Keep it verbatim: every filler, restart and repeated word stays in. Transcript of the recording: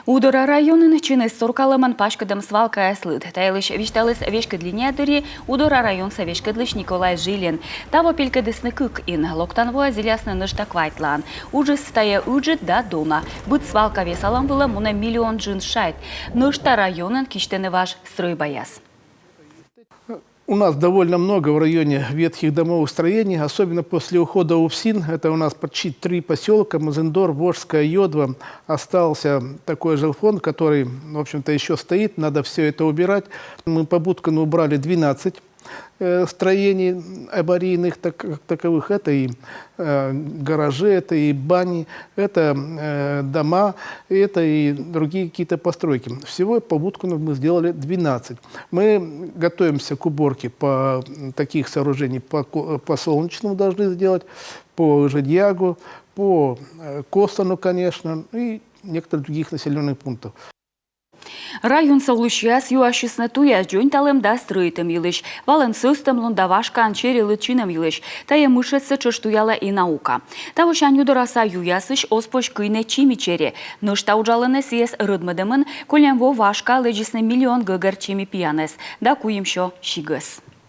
Удора районын чинэз торкалӧмӧн паськӧдӧм свалкаяс лыд. Та йылысь висьталіс веськыдлиния дырйи Удора районса веськӧдлысь Николай Жилин. Таво пелькӧдісны кык ин. Локтан воа зілясны нӧшта квайтлаын. Уджыс тайӧ ыджыд да дона. Быд свалка весалӧм вылӧ мунӧ миллион джын шайт. Нӧшта районын кисьтӧны важ стрӧйбаяс. У нас довольно много в районе ветхих домовых строений, особенно после ухода УФСИН. Это у нас почти три поселка: Мазындор, Вожская, Йодва. Остался такой жилфонд, который, в общем-то, еще стоит. Надо все это убирать. Мы по Будкину убрали двенадцать э, строений аварийных, так, как таковых. Это и э, гаражи, это и бани, это э, дома, это и другие какие-то постройки. Всего по Будкину мы сделали двенадцать. Мы готовимся к уборке по таких сооружений, по, ко- по Солнечному должны сделать, по Жадьягу, по э, Костану, конечно, и некоторых других населенных пунктов. Районса олысьяс юасисны туяс дзоньталӧм да стрӧитӧм йылысь, валӧн сӧстӧмлун да вашкаӧн чери лыдчинӧм йылысь. Тайӧ мышетсӧ тшӧтш туялӧ и наука. Тавосянь Удораса юясысь оз позь кыйны чими чери. Нӧшта уджалӧны сійӧс рӧдмӧдӧмын. Кольӧм во вашка лэдзисны миллион гӧгӧр чими пиянӧс да куимсё сигӧс.